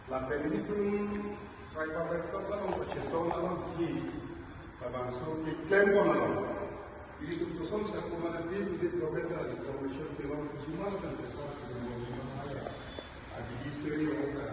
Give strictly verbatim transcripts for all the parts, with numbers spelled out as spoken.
Lapen ilitum tripartite talk along kachetong along hi labangso keklem pon along ilitum kosonsi ako mane di di government information kelong jima dan besar jima haya. Adi di seri haya.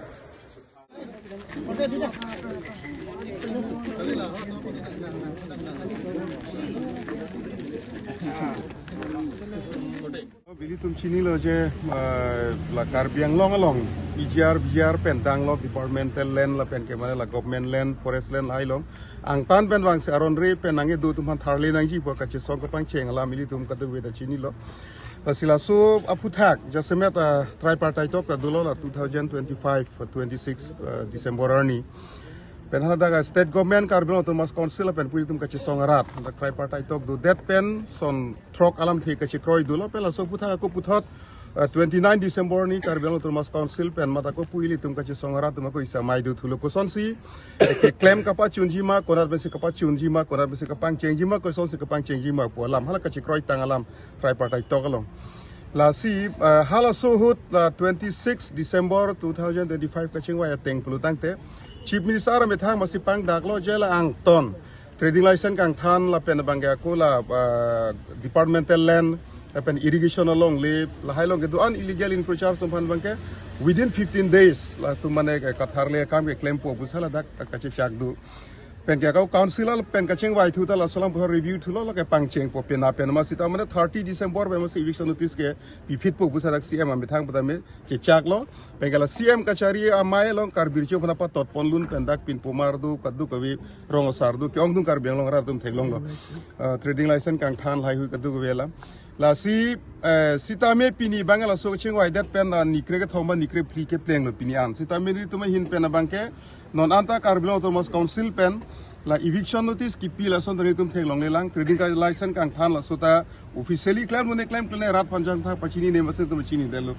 Ilitum chinilo je, eh, la Karbi Anglong along P G R, V G R pen tanglo, departmental land lapen ke mane la government land, forest land hai along angtan pen vangsi aron re pen nangkedo atum aphan tharle nangji pu kachesong kapangcheng alam ilitum kadokave ta chinilo. Lasi laso aphuthak jasemet, ah, tripartite talk ta dolo la two thousand twenty-five, twenty-six, ah, December arni. Pen haladak a state government, Karbi Anglong Autonomous Council pen pu ilitum kachesong arat, haladak tripartite talk dodet pen son throk alamthe kachekroi dolo. Pen laso aphuthak ako puthot, ah, twenty-nine December arni Karbi Anglong Autonomous Council pen mat ako pu ilitum kachesong arat atum ako isi amei do thulo, kosonsi, eh, keklem kapachunji ma, konat pensi kapachunji ma, konat pensi kapangchengji ma, kosonsi kapangchengji ma pu alam hala kachekroitang alam tripartite talk along. Lasi, eh, halaso ahut la twenty-six December two thousand twenty-five kachingvai ateng pulo tangte Chief Minister amethang masi pangdaklo je la angton trading license kangthan lapen abangke ako la, eh, departmental land lapen irrigation alongle lahai along kedo-an illegal encroachers atum aphan abangke within fifteen days latum mane ke katharle akam keklempo pusi ladak kachechak do. Pen ke ako council pen kachingvai thu ta laso alam pu review thulo, lake pangchengpo pena pen ma sita mane thirty December pen masi eviction notice ke piphitpo pusi dak C M amethang pu tame chechaklo. Pen ke la C M kachari amei along Karbi Riso aphan patot ponlun pen dak pinpo mar do, kadokave rong asar do, ke-ongdung Karbi Anglong arat atum theklonglo. Ah, trading license kangthan lahai hui kadokave alam. Lasi, eh, sitame pini abang laso kachingvaidet pen la nikre kethom ba nikre phli keplenglo pini an. Sitame nelitum ahin pen abangke non anta Karbi Anglong Autonomous Council pen la eviction notice kipi lason ta nelitum theklonglelang, trading ka license kangthan laso ta officially klemlo ne klemkle ne rat aphan jangthak pachinine masi nelitum chinidetlo.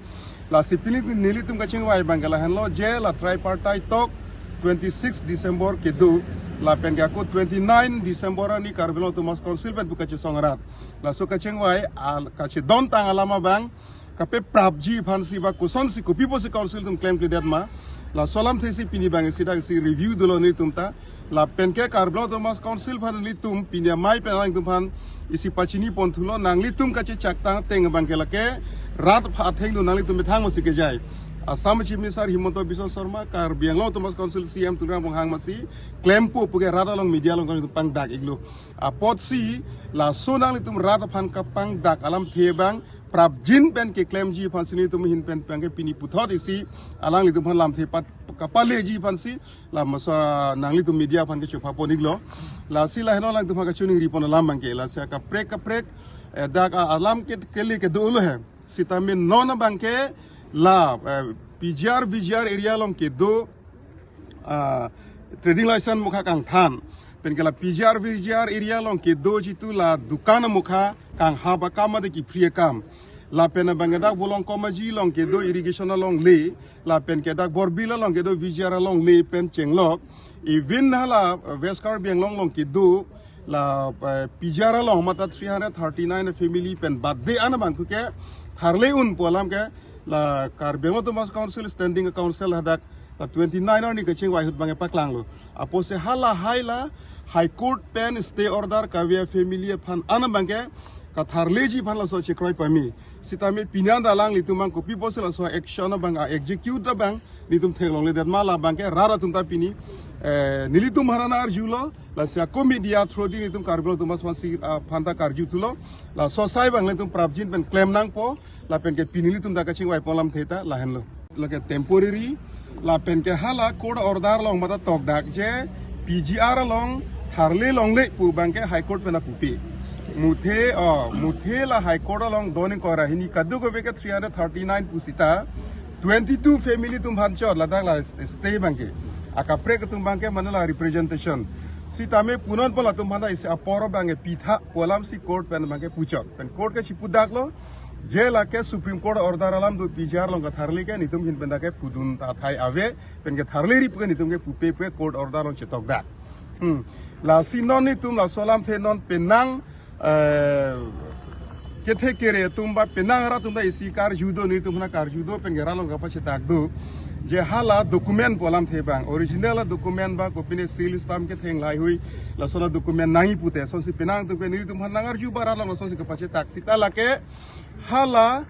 Lasi pini nelitum kachingvai abangke lahenlo je la tripartite talk twenty-six December kedo lapen ke ako twenty-nine December arni Karbi Anglong Autonomous Council pen pu kachesong arat. Laso kachingvai al kachedontang alam abang kapeprapji aphansi ba kosonsi kopi pusi council atum klemkledet ma. Laso alamthe si pini abang isi dak isi review dolo nelitum ta. Lapen ke Karbi Anglong Autonomous Council aphan nelitum pini amei pen alangtum aphan isi pachini pon thulo, nanglitum kachechaktang ateng abangke lake rat aphan atheng do, nanglitum methang masi kejai. Assam Chief Minister Himanta Biswa Sarma, Karbi Anglong Autonomous Council C M Tuliram Ronghang masi klempo puke rat along media along kami pangdak iklo. Apotsi laso nanglitum rat aphan kapangdak alamthe abang prapjin pen keklemji aphansi nelitum ahin pen abangke pini puthot isi alanglitum aphan lamthe pat kapaleji aphansi lamasa nanglitum media aphan kechopha pon iklo. Lasi lahenlo alangtum aphan kachiningri pon alam abangke, lasi kaprek kaprek, eh, dak a alam ke kele kedo lo he. Sitame non abangke la, eh, P G R V G R area along kedo, ah, trading license mukha kangthan. Pen ke la P G R V G R area along kedo jitu la dukan mukha kanghap akam mate kiphri akam. Lapen abangke dak Volongkom Aji along kedo irrigation alongle. Lapen ke dak Borbil along kedo V G R alongle pen chenglok. Even hala West Karbi Anglong along kedo la, eh, P G R along mate three hundred thirty-nine family pen bade an abang ke tharle un pu alam ke la Karbi Anglong Autonomous Council Standing Council hadak la twenty-nine arni kachingvai ahut abangke paklanglo. Apotsi halahai la High Court pen stay order kave family aphan an abangke katharleji aphan laso chekroi pame. Sitame pini an ta alanglitum abang kopi pusi laso action abang a execute abang nelitum theklongledet ma, la abangke rat atum ta pini, eh, nelitum aphan arjulo, lasi ako media through di nelitum Karbi Anglong Autonomous Council, ah, aphan ta karju thulo, laso asai abang nelitum prapjin pen klem nangpo, lapen ke pini nelitum ta kachingvai pon alamthe ta lahenlo. Lake temporary, lapen ke hala court order along mate tokdak je P G R along tharle longle pu abangke High Court pen pupe. Muthe, oh, muthe la High Court along doning kora hini kadokave ke three hundred thirty-nine pusita twenty-two family atum aphan chot ladak la stay abangke. Akaprek atum abangke mane la representation. Sitame punon pu latum aphan isi apor abangke pitha pu alamsi court pen abangke puchot. Pen court ke chipudaklo. Je lake Supreme Court order alam do P G R along katharle ke nelitum ahin pen dak ke pudun ta athai ave, pen ke tharle ri pu ke nelitum ke pupe pu ke court order along chetokdak. Hmm. Lasi non nelitum laso alamthe non penang, eh, kethe kere atum ba penang rat atum ta isi karju do, nelitum aphan karju do, pen ke rat along kapachetak do. Je hala document pu alamthe abang, original a document ba kopine seal stamp ketheng lahaihui, lason a document nangji pute, lasonsi penang atum ke nelitum aphan nangarju ba rat along lasonsi kepachethak seta lake hala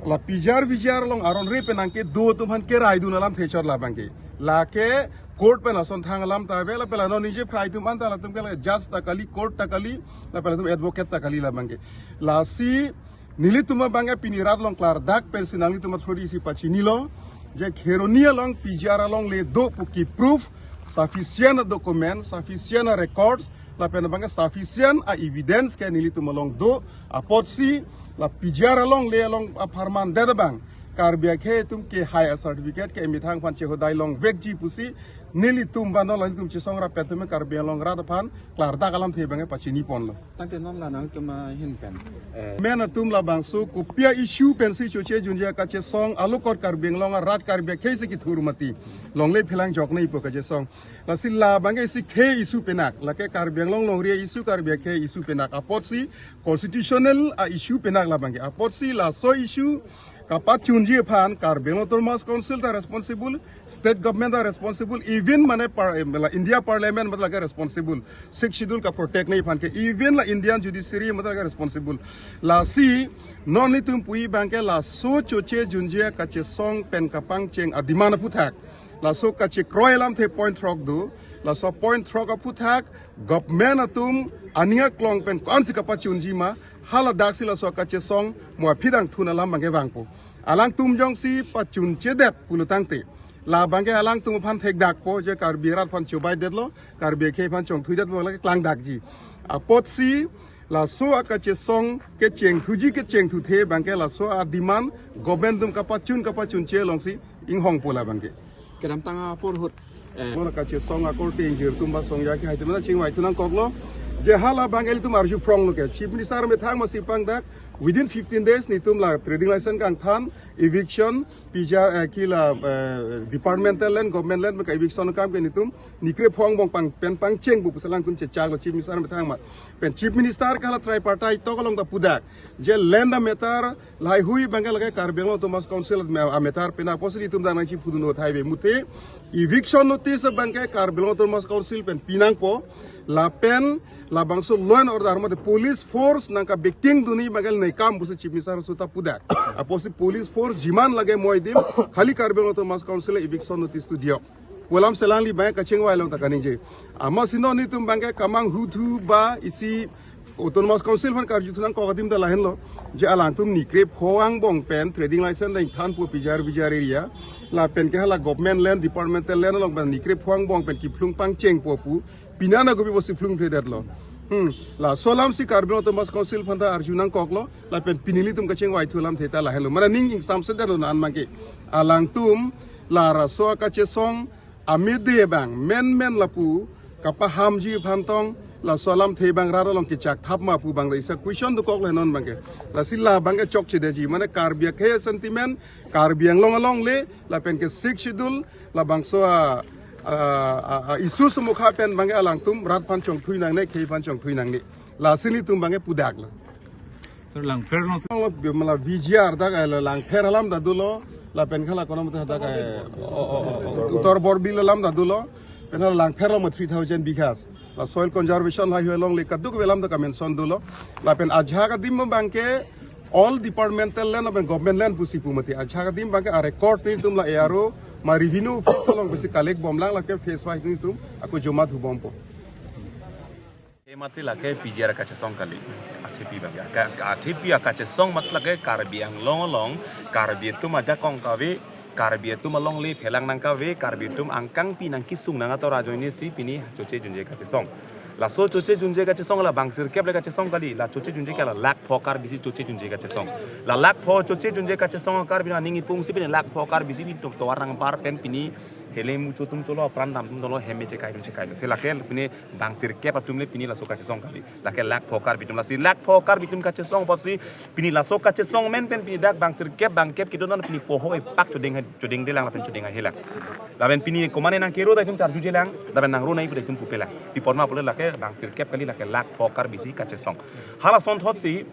la P G R V G R along aron re penang kedo atum aphan keraidun alamthe chot labang ke. Lake court pen lason thang alam ta ave, lapen la non ningje phrai atum anta latum ke la judge ta kali, court ta kali, lapen latum advocate ta kali labang ke. Lasi nelitum abang ke pini rat along klardak pensi nanglitum athodi isi pachinilo, je Kheroni along P G R alongle do pu ke proof, sufficient a document, sufficient a records, lapen abang ke sufficient a evidence ke nelitum along do, apotsi la P G R alongle along apharman det abang Karbi akhei atum kehai a certificate ke methang aphan chehodai longvekji pusi nelitum ba non la nelitum chesong rap pen atum Karbi Anglong rat aphan klardak alamthe abang ke pachini ponlo. Tangte non la nangtum ahin pen, eh, men atum labangso kopi a issue pensi choche junje kachesong alokot Karbi Anglong arat Karbi akhei si kethur mati, longle phelang joknei pu kachesong. Lasi labang ke isi khei issue penak, lake Karbi Anglong longri a issue, Karbi akhei issue penak, apotsi constitutional a issue penak labang ke. Apotsi laso issue kapachunji aphan Karbi Anglong Autonomous Council ta responsible, state government ta responsible, even mane par, eh, la India Parliament matlab ke responsible, Sixth Schedule kaprotect nei aphan ke, even la Indian Judiciary matlab ke responsible. Lasi non nelitum pu abang ke laso choche junje kachesong pen kapangcheng a demand aphuthak, laso kachekroi alamthe point throk do, laso point throk aphuthak government atum aning aklong pen ko-ansi kapachunji ma, hala daksi laso kachesong mo aphi dang thun alam abang ke vangpo. Alangtum jongsi pachunchedet pulo tangte, labang ke alangtum aphan thekdakpo, je Karbi rat aphan chobaidetlo, Karbi akhei aphan chongthuidetlo, lake klangdakji. Apotsi laso a kachesong kechengthuji kechengthuthe abang ke laso a demand government atum kapachun kapachunche alongsi inghongpo labang ke. Kedamtang apor ahut, eh, mo la kachesong akorte ingjir atum ba songja kehai atum ta chingvai thu nangkoklo. Je hala abang ke ilitum arju phronglo ke, Chief Minister methang masi pangdak, within fifteen days nelitum la trading license kangthan, eviction, P G R, eh, ke la, eh, departmental land, government land, maka eviction akam ke nelitum nikre pho angbong pang pen pangchengpo pusi alangtum chechaklo Chief Minister methang ma. Pen Chief Minister ke hala tripartite talk along ta pudak, je land a matter lahaihui abang ke lake Karbi Anglong Autonomous Council a matter pen, apotsi nelitum dang nangchipudun o thai ave muthe. Eviction notice abang ke Karbi Anglong Autonomous Council pen pinangpo, lapen labangso law and order mate police force nangkabacking dunji abang ke nekam pusi Chief Minister aso ta pudak. Apotsi police force jiman lage moi adim, khali Karbi Anglong Autonomous Council eviction notice tu diyo pu alam si alangli abang ke kachingvai along ta kaningje. Amatsi non nelitum abang ke kamanghuthu ba isi Autonomous Council aphan karju thu nangkok adim ta lahenlo, je alangtum nikre pho angbong pen trading license dang thanpo P G R V G R area, lapen ke hala government land, departmental land along pen nikre pho angbong pen kephlung pangchengpo pu, pini ana kopi pusi phlungthedetlo. Hmm, laso alamsi Karbi Anglong Autonomous Council aphan ta arju nangkoklo, lapen pini nelitum kachingvai thu alamthe ta lahenlo. Mane ning ingsamsedetlo non abang ke. Alangtum la laso a kachesong amede abang menmen lapu kapahamji aphan tong, laso alamthe abang rat along kechakthap ma pu abang la isi a question dokok le non abang ke. Lasi labang ke chokchedetji, mane Karbi akhei a sentiment, Karbi Anglong alongle, lapen ke Sixth Schedule, labangso a, a, a, a issue sumukha pen abang ke alangtum rat aphan chongthui nangne, khei aphan chongthui nangne. Lasi nelitum abang ke pudaklo. Sir, Langpher along, sir. Mala V G R dak, eh, Langpher alam ta dolo, lapen ke hala konat mate dak, eh, o, o, o, o, Uttar Borbil alam ta dolo, pen hala Langpher along ma three thousand bighas. La soil conservation lahaihui alongle kadokave alam ta kamention dolo. Lapen ajahak adim abang ke all departmental land lapen government land pusi pu mati. Ajahak adim abang ke a record nelitum la A R O ma revenue office along pusi collect bomlang, lake phase wise nelitum ako joma thubompo. Ematsi lake P G R kachesong kali. Athepi abang ke. Ka, ka athepi a kachesong matlab ke Karbi Anglong along, Karbi atum ajakong kave, Karbi atum alongle phelang nangkave, Karbi atum angkangpi nangkesung nang ator ajoine si pini choche junje kachesong. Laso choche junje kachesong la bang sirkep le kachesong kali, la choche junje ke la lakh pho Karbi si choche junje kachesong. La lakh pho choche junje kachesong Karbi aning ipung si pini lakh pho Karbi si nelitum tovar nangbar pen pini hele mucho atum cholo, pran dam atum cholo, hem me chekai atum chekailo. The lake pini bang sirkep atum le pini laso kachesong kali. Lake lakh pho Karbi atum, lasi lakh pho Karbi atum kachesong apotsi pini laso kachesong men pen pini dak bang sirkep bangkep kedo non pini poho epak chodeng hai, chodengdelang lapen chodeng haihelang. Lapen pini komane nangkero ta itum charjujelang, lapen nangro nai pu ta itum pupelang. Pi apot ma pulo lake bang sirkep kali, lake lakh pho Karbi si kachesong. Hala asonthotsi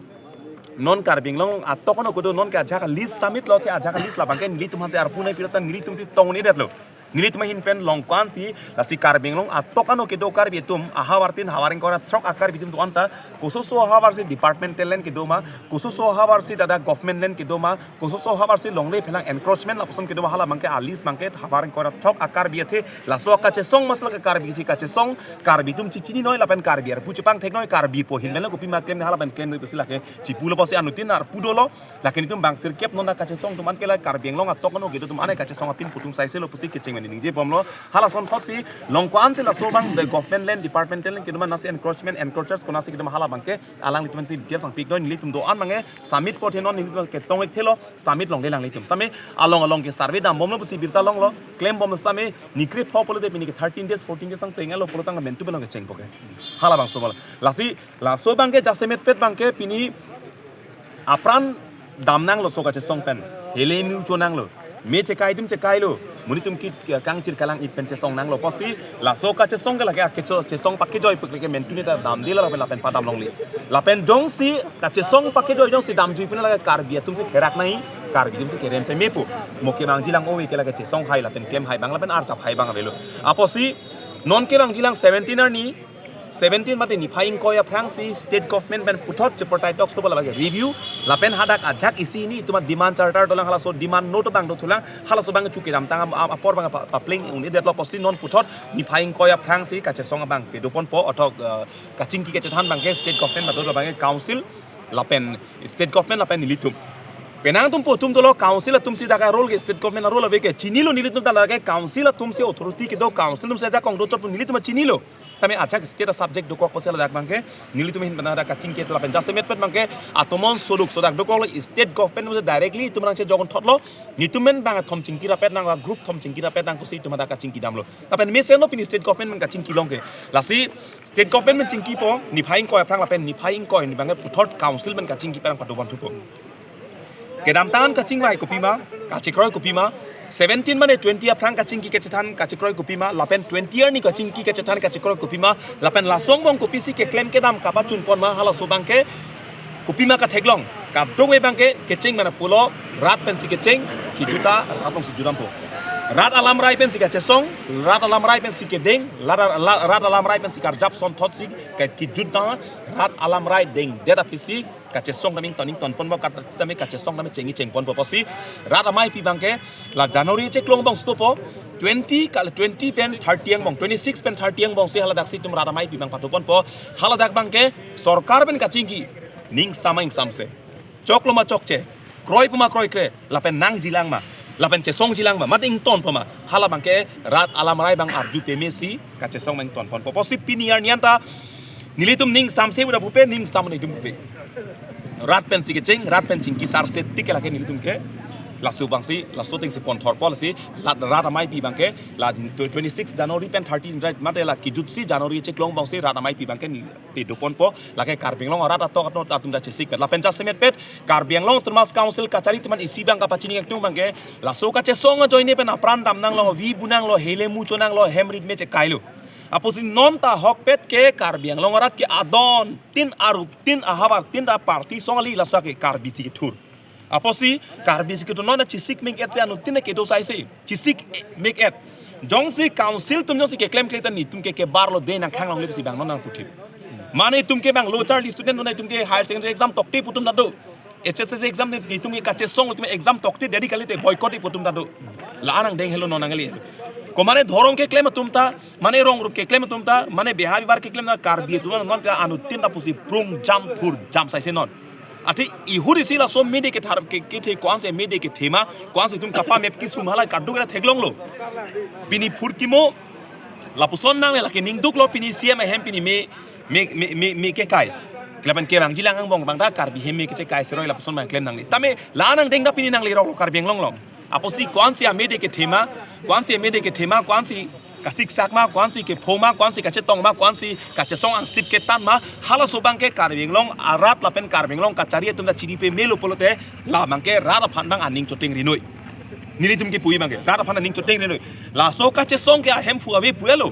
Non Karbi Anglong atok ano kedo non ke ajak list submit lo, the ajak list labang ke nelitum aphan si arpu nangpi ra ta nelitum si tong-un-edetlo. Nelitum ahin pen long ko-an si lasi Karbi Anglong atok ano kedo Karbi atum ahavar tin havar ingkoi ra throk a-Karbi atum do-an ta kososo ahavar si departmental land kedo ma, kososo ahavar si dak government land kedo ma, kososo ahavar si longle phelang encroachment lapuson kedo ma, halabang ke a-list abang ke havar ingkoi ra throk a-Karbi athe laso kachesong masala ke Karbi si kachesong, Karbi atum chichinine lapen Karbi arpu chepangtheknoi, Karbi apo ahin pen lo kopima klem, halapen klemnoi pusi lake chipulo pusi anuttin arpu dolo. Lake nelitum bang sirkep non kachesong atum an ke la Karbi Anglong atok ano kedo atum an kachesong apin pu atum saise lo pusi kecheng mani ningjebomlo. Halason thot si long ko-an si laso abang the government land, departmental land kedo ma, nasi encroachment, encroachers konatsi kedo ma, halabang ke alanglitum si details nangpiknoi. Nelitum do-an abang ke submit po the non, nelitum ketong-ik thelo, submit longle alanglitum. Same along along ke survey dambomlo pusi birta longlo, klembomlo same nikre pho pulote pini ke thirteen days, fourteen days nangpreng-etlo pulo tangka mentu belong kecheng po ke. Halabangso bala. Lasi laso abang ke jasemetpet abang ke pini apran damnanglo laso kachesong pen. Hele muchonanglo. Me chekai atum chekailo. Monit atum kit kangchir kalang-it pen chesongnanglo. Pusi laso kachesong ke lake akecho chesong pakejoi pek lake mentu ne ta damde la lapen lapen padam longle. Lapen jongsi kachesong pakejoi jongsi damjui puna lake Karbi atum si kerak nai, Karbi atum si kerem peme pu. Mo kevangji lang ove ke lake chesong hai lapen klem hai abang lapen arjap hai abang avelo. Apotsi non kevangji lang seventeen arni, seventeen mate niphai ingkoi aphrangsi state government pen puthot tripartite talks do bala lake review lapen hadak ajak isi hini itum a-demand charter dolang, halaso demand note abang dothulang, halaso abang chu kedamtang a-, a-, apor abang pa-, papleng-un-edetlo pusi non puthot niphai ingkoi aphrangsi kachesong abang padoponpo athok, eh, kachingki kachethan abang ke state government mate abang ke council lapen state government lapen nelitum. Penang atum po atum dolo, council atum si dak a-role ke state government a-role ave ke chinilo, nelitum ta lake council atum si authority kedo, council atum si ajakong dochot pu nelitum chinilo. Tame ajak state a-subject dokok pusi ladak abang ke nelitum ahin pen dak kachingki lapen jasemetpet abang ke atomon soluk so dak dokoklo, state government atum si directly itum nangchejokon thotlo, nelitum men abang athom chingki rapet nang, group athom chingki rapet nang pusi itum dak kachingki damlo. Lapen mesen lo pini state government abang kachingki long ke. Lasi state government abang chingkipo niphai ingkoi aphrang lapen niphai ingkoi arni abang ke puthot council abang kachingki pen padobom thupo. Kedamtang kachingvai kopima, kachekroi kopima, seventeen mane twenty aphrang kachingki kachethan kachekroi kopima, lapen twenty arni kachingki kachethan kachekroi kopima, lapen laso angbong kopisi keklem kedam kapachunpon ma, halaso abang ke kopima katheklong. Kadokave abang ke kecheng mane pulo, rat pensi kecheng, kijut ta rat alongsi jutdampo. Rat alamrai pensi kachesong, rat alamrai pensi kedeng, rat, rat, rat alamrai pensi karjap ason thotsi ke kijut ta rat alamrai dengdet aphisi kachesong tame ington ingtonponpo, kat tame kachesong tame chengji chengponpo pusi rat ameipi abang ke la January cheklong angbong stopo, twenty kal twenty pen thirty angbong, twenty-six pen thirty angbong si haladak si itum rat ameipi abang padoponpo, haladak abang ke sorkar pen kachingki ning samai ingsamse. Choklo ma chokche, kroipo ma kroikre, lapen nangjilang ma, lapen chesongjilang ma, mate ingtonpo ma, hala abang ke rat alamrai abang arju peme si kachesong abang ingtonponpo pusi pini arni anta nelitum ning samse uda pupe, ning sam nelitum pupe. Rat pensi kecheng, rat pen chingki sarse tik lake nelitum ke. Laso abang si, laso ateng si ponthorpo lasi, lat rat ameipi abang ke, la twenty-six January pen thirty, right, mate la kijut si January cheklong angbong si rat ameipi abang ke ni padoponpo, lake Karbi Anglong arat atok atum ta chesikpet. Lapen jasemetpet, Karbi Anglong Autonomous Council kachari atum an isi abang kapachini atum abang ke, laso kachesong ajoine pen apran damnanglo, vi bunanglo, hele muchonanglo, hem rit me chekailo. Apotsi non ta ahokpet ke Karbi Anglong arat ke adon, tin arup, tin ahavar, tin ta party song kali, laso ke Karbi si kethur. Apotsi Karbi si kethur non ta chesik mek-et si anuttin kedo saise, chesik mek-et. Jongsi council atum jongsi keklemkle ta nelitum ke kebarlo de nangkhanglongle pusi abang non nangputhip. Mane itum ke abang lo charli student, mane itum ke higher secondary exam tokte pu atum ta do. H S S C exam ne itum ke kachesong, itum exam tokte dedi kalite boycott pu atum ta do. La-an angdeng helo non nangli. Ko mane dhorom keklem atum ta, mane rong rup keklem atum ta, mane behave behavior keklem ta Karbi atum non ta anuttin ta pusi prungjam phurjam saise non. Athe ihur isi laso mede kethar ke, kethe ko-ansi mede kethema, ko-ansi itum kapamep kesung halai kaduk ra theklonglo. Pini phurkimo lapuson nangle, lake ningduklo pini C M ahem pini me, me, me, me, me kekai. Lapen kevangjilang angbong abang ta Karbi hem me kechekai seroi lapuson abang klem nangle. Tame la-an angdeng ta pini nangleroklo Karbi Anglong along. Apotsi ko-ansi amede kethema, ko-ansi amede kethema, ko-ansi kasiksak ma, ko-ansi kepho ma, ko-ansi kachetong ma, ko-ansi kachesong angsip ketan ma, halaso abang ke Karbi Anglong arat lapen Karbi Anglong kachari atum ta chini pemelo pulote, la abang ke rat aphan abang aning choteng rinoi. Nelitum kipu abang ke rat aphan aning choteng rinoi. Laso kachesong ke ahemphu ave puelo.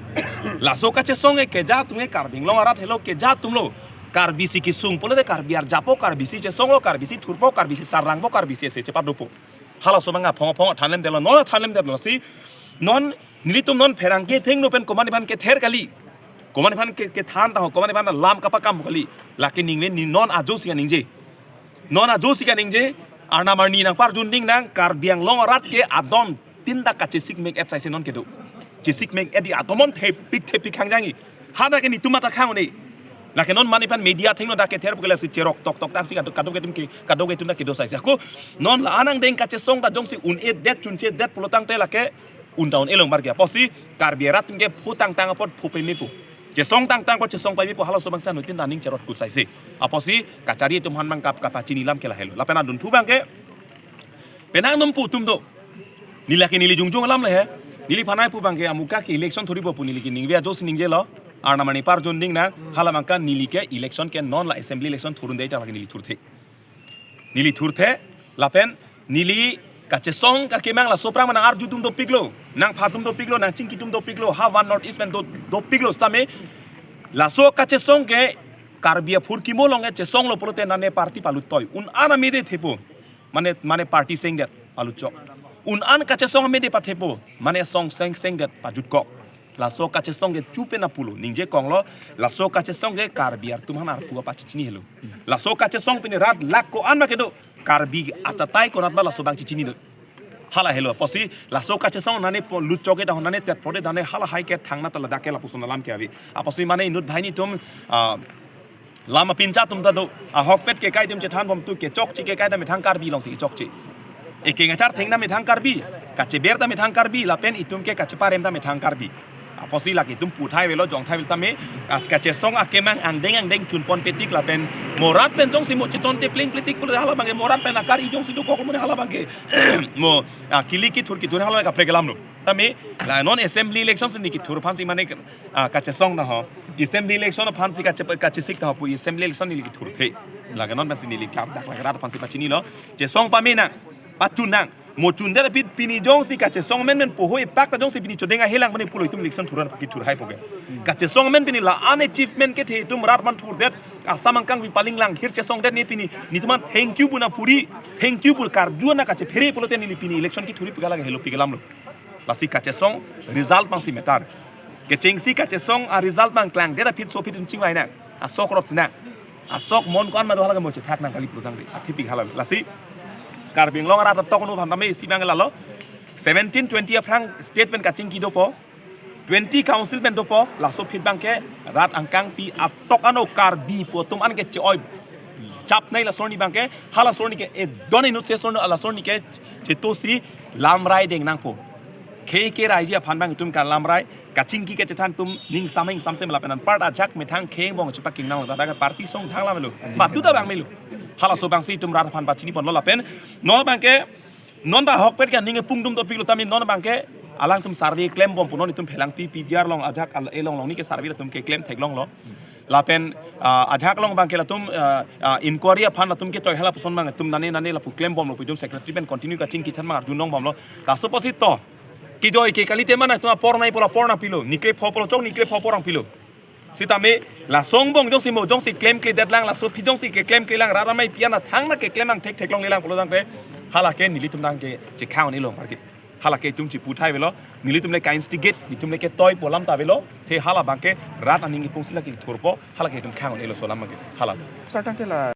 Laso kachesong ke keja atum ke Karbi Anglong arat helo, keja atumlo. Karbi si kesung pulote Karbi arjappo, Karbi si chesonglo, Karbi si thurpo, Karbi si sarlangpo, Karbi si ese chepadopo. Halaso abang aphong aphong thanlemdetlo, non thanlemdetlo si non nelitum non pherangke thengno pen komatne aphan kether kali. Komatne aphan ke, kethan ta ho, komatne aphan lam kapakam kali. Lake ningve ni non ajo si kaningje. Non ajo si kaningje, arnam arni nangpardunding nang, Karbi Anglong arat ke adon tindak kachesik mek et saise non kedo. Chesik mek et di atomon thepik thepik hangjangji. Hadak ke netum mata khang-un-e. Lake non mane aphan media thengno dak kether pu ke lasi cherok toktok dak si kadokave atum ke, kadokave atum dak kedo saise. Ako non la-an angdeng kachesong ta jongsi un-edet chunchedet pulotangte lake un ta un-e longbar ke. Apotsi Karbi arat atum ke phu tangtang apot phu pemepo. Chesong tangtang apot chesong pemepo, halaso abang si anuttin ta aning cherot kut saise. Apotsi kachari atum aphan abang kap kapachini alam ke lahelo. Lapen adunthu abang ke penang num pu atum do. Neli lake neli jongjong alam le he. Neliphan ai pu abang ke amuka ke election thurpo pu neli ke ningve ajo si ningjelo. Arnam arni parjunding nang, hala abang ke neli ke election ke non la assembly election thurunde ta lake neli thurthe. Neli thurthe, lapen neli kachesong kakemang laso aphrang ma nang arju atum dopiklo, nangpha atum dopiklo, nangchingki atum dopiklo, ha One North East pen do, dopiklo sitame. Laso kachesong ke Karbi aphurkimo along ke chesonglo pulote nane party palut toi. Un-an amede thepo. Mane, mane party sengdet palutchok. Un-an kachesong amede pathepo. Mane song seng sengdet pajutkok. Laso kachesong ke chupe na pulo. Ningje konglo, laso kachesong ke Karbi atum aphan arpu apachechini helo. Laso kachesong pini rat lak ko-an ma kedo. Karbi atatai konat ma laso abang chechini do. Hala helo. Apotsi laso kachesong nane po lutchok ke dahon nane tet prode dane hala hai ke thangna ta ladak ke lapuson alam ke ave. Apotsi mane inut banghini atum, ah, lam apincha atum ta do. Ahokpet kekai atum chethanbom tu kechokche kekai ta methang Karbi along si kechokche. Ekeng achar thengna methang Karbi. Kacheber ta methang Karbi. Lapen itum ke kacheparem ta methang Karbi. Apotsi lake itum puthai avelo, jongthai avel tame, ah, kachesong akemang angdeng angdeng chunpon petik lapen mo rat pen jongsi mo cheton te pleng pletik pulo hala abang ke mo rat pen akari jongsi dokok mo hala abang ke mo, ah, kili kithur kithur hala kaprek alamlo. Tame la non assembly election si neli kethur aphan si mane, ah, kachesong ta ho. Assembly election aphan si kache, kachesik ta ho pu assembly election neli kethurthe. Lake non pensi neli klar dak lake rat aphan si pachinilo. Chesong pame nang, pachun nang. Mo chundet aphi pini jongsi kachesong amen pen poho ipak ta jongsi pini chodeng ahelang mane pulo itum election thurang kethur haipo ke. Kachesong amen pini la-an achievement kethe itum rat aphan thurdet, asam angkang pi paling lang hir chesongdet ne pini netum aphan thank you pu nangpuri, thank you pu karju nang kachephere pulote neli pini election kethurji pu ke lake helo pik alamlo. Lasi kachesong result abang si matter. Kechengsi kachesong aresult abang klangdet aphi so aphi itum chingvai nang. Asok rop si nang. Asok mon ko-an ma do hala ke mo chethak nang kali pulotangte. Athipik hala. Lasi Karbi Anglong arat atok anu aphan tame isi abang lalo. Seventeen twenty aphrang state pen kachingki dopo. Twenty council pen dopo. Laso aphi abang ke rat angkang pi atok ano Karbi pu atum an ke che-oi. Chap nai laso arni abang ke, hala laso arni ke, e don inut se laso arni, laso arni ke chetosi lamrai deng nangpo. Khei ke raiji aphan abang itum kalamrai, kachingki kachethan atum ning sameng samsem lapen anpar ajak methang khei angbong chepaking nang ta dak party song thang lamelo. Madu ta abang melo. Halaso abang si itum rat aphan pachiniponlo lapen. Non abang ke, non ta ahokpet ke aning epung atum dopiklo tame non abang ke, alangtum survey klembompo non itum Phelangpi P G R along ajak al-, elong along ni ke survey atum keklem theklonglo. Lapen, ah, ajak along abang ke latum, ah, ah, inquiry aphan latum ketoi hala puson abang itum nane nane lapu klembomlo pu itum secretary pen continue kachingki chan abang arjunongbomlo. Laso apotsi to. Kejoi ke kalite mana itum apor nai pu la apor nangpilo. Nikle pho pulo chok nikle pho apor nangpilo. Sitame laso angbong jongsi mo jongsi klemkledet lang laso aphi jongsi keklemkle lang rat amei pi an athang nang keklem nang thektheklonglelang pulotangte. Hala ke nelitum abang ke chekhang-un-elo market. Hala ke itum chiputhai avelo, nelitum le ka-instigate, nelitum le ketoi pu alam ta avelo, te hala abang ke rat aning ipung si lake thurpo, hala ke itum khang-un-elo laso alam abang ke, hala. Sartang ke la.